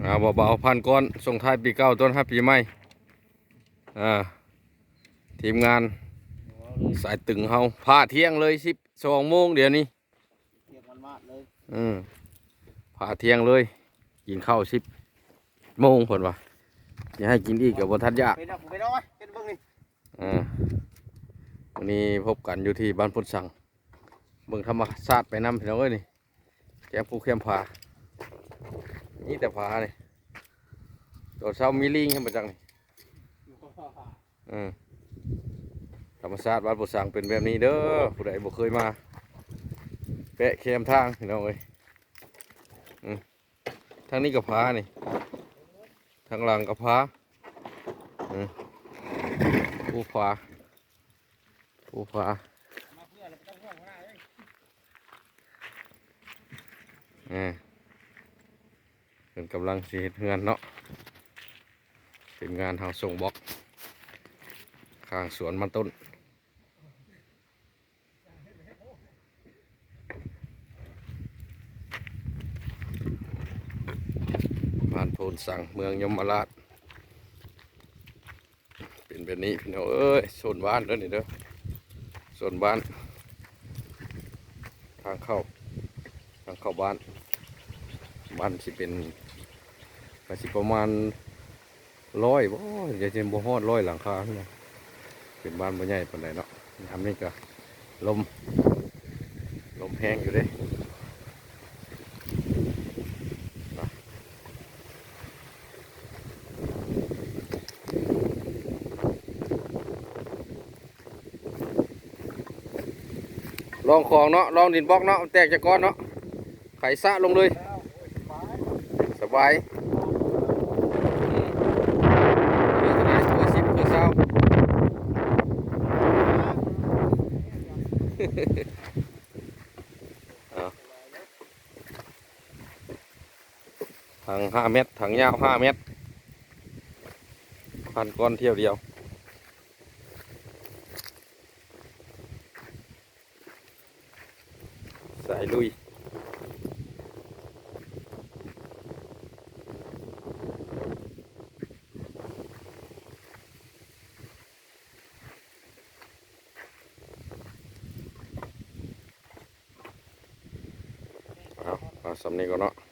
ອ່າ ເບົາໆ ພັນກ່ອນ ສົ່ງທ້າຍປີເກົ່າ ຕ້ອນຮັບປີໃໝ່. ອ່າ ທີມງານສາຍຕຶງເຮົາ ຜ່າທ່ຽງເລີຍ ສິບສອງໂມງດຽວນີ້ ທ່ຽງມາດໆ ເລີຍ. ອືມ ຜ່າທ່ຽງເລີຍ ກິນເຂົ້າສິບໂມງ ເພິ່ນວ່າ ຊິໃຫ້ກິນອີກກໍບໍ່ທັນຢາກ. ໄປດອກ ໄປດອກ ເຮັດເບິ່ງນີ້. ອ່າ ມື້ນີ້ພົບກັນຢູ່ທີ່ບ້ານໂພນສັງ ເບິ່ງທຳມະຊາດໄປນຳ ພີ່ນ້ອງເອີຍ. ນີ້ ແຄມພູແຄມຜາ ມີແຕ່ຜານີ້ ຕອນເຊົ້າມີລີງໃຫ້ມາຈັກນີ້. ເອີ ທຳມະຊາດບ້ານໂພນສັງເປັນແບບນີ້ເດີ ຜູ້ໃດບໍ່ເຄີຍມາ ແປະແຄມທາງ ພີ່ນ້ອງເອີຍ. ອື ທາງນີ້ກໍຜານີ້ ທາງຫຼັງກໍຜາ. ອື ພູຜາ ພູຜາ. ເອີ ເພິ່ນກຳລັງຊິເຮັດເຮືອນເນາະ ທີມງານເຮົາສົ່ງບລັອກ ຂ້າງສວນມັນຕົ້ນ. ບ້ານໂພນສັງ ເມືອງຍົມມະລາດ ເປັນແບບນີ້ພີ່ນ້ອງເອີຍ. ໂຊນບ້ານເດີນີ້ເດີ ໂຊນບ້ານ ທາງເຂົ້າ ທາງເຂົ້າບ້ານ. ບ້ານຊິເປັນ ກໍຊິປະມານຮ້ອຍບໍ່ ຈະບໍ່ຮອດຮ້ອຍຫຼັງຄານະ ເປັນບ້ານບໍ່ໃຫຍ່ປານໃດເນາະ. ຍາມນີ້ກໍລົມ ລົມແຮງຢູ່ເດ້. ລອງຂອງເນາະ ລອງດິນບລັອກເນາະ ແຕກຈາກກ້ອນເນາະ ໄຂສະລົງເລີຍ ສະບາຍ. ອືມ ເອີ ເທື່ອສິບ ເທື່ອຊາວ ເອົາ ຖັງຫ້າແມັດ ຖັງຍາວຫ້າແມັດ ພັນກ້ອນຖ້ຽວດຽວ. ສາຍລຸຍ ເອົາ ເອົາສ່ຳນີ້ກ່ອນເນາະ.